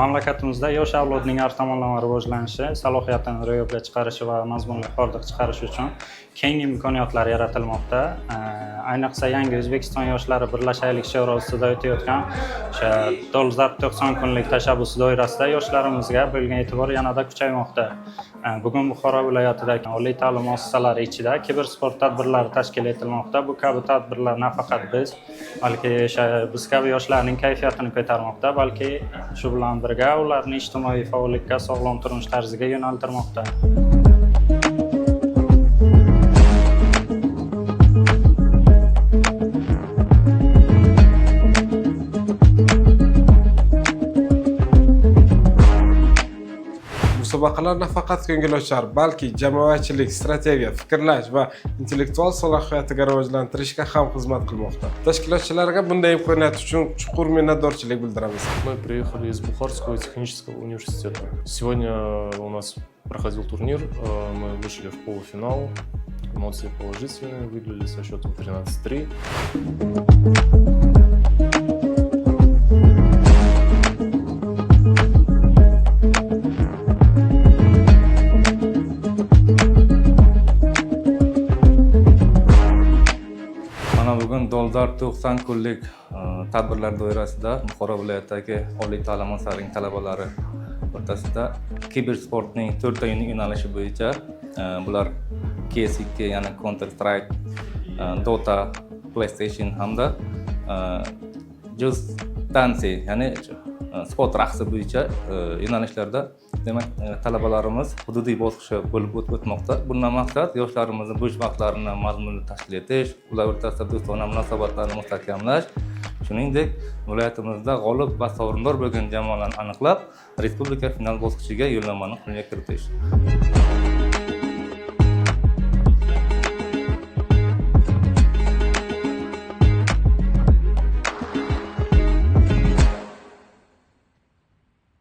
Mamlakatimizda yosh avlodning har tomonlama rivojlanishi, salohiyatini ro'yobga chiqarishi va mazmunli hordiq chiqarishi uchun keng imkoniyatlar yaratilmoqda. Ayniqsa, Yangi O'zbekiston yoshlari, birlashaylik shiori ostida o'tayotgan o'sha dolzarb 90 kunlik tashabbusi doirasida yoshlarimizga bo'lgan e'tibor yanada kuchaymoqda. Bugun Buxoro viloyatidagi oliy ta'lim muassasalari ichida kibersport tadbirlari tashkil etilmoqda. Bu kabi tadbirlar nafaqat biz, balki o'sha biz kabi yoshlarning kayfiyatini ko'tarmoqda, balki shu bilan birga ularni ijtimoiy faollikka, sog'lom turmush tarziga yo'naltirmoqda. Musobaqalar nafaqat ko'ngilochar, balki jamoachilik, strategiya, fikrlash va intellektual salohiyatiga rivojlantirishga ham xizmat qilmoqda. Tashkilotchilarga bunday imkoniyat uchun chuqur minnatdorchilik bildiramiz. Мы приехали из Бухарского технического университета. Сегодня у нас проходил турнир, мы вышли в полуфинал. Эмоции положительные, выиграли со счетом 13-3. Mana bugun dolzarb 90 kunlik tadbirlar doirasida Buxoro viloyatidagi oliy ta'lim muassasalarining talabalari o'rtasida kibersportning to'rtta yo'nalishi bo'yicha, bular CS2, ya'ni Counter Strike, Dota, PlayStation hamda Just Dance, ya'ni sport raqsi bo'yicha yo'nalishlarda, demak, talabalarimiz hududiy bosqichi bo'lib o'tmoqda. Bundan maqsad yoshlarimizni bo'sh vaqtlarini mazmunli tashkil etish, ular o'rtasida do'stona munosabatlarni mustahkamlash, shuningdek, viloyatimizda g'olib va sovrindor bo'lgan jamoalarni aniqlab, respublika final bosqichiga yo'llanmani qo'lga kiritish.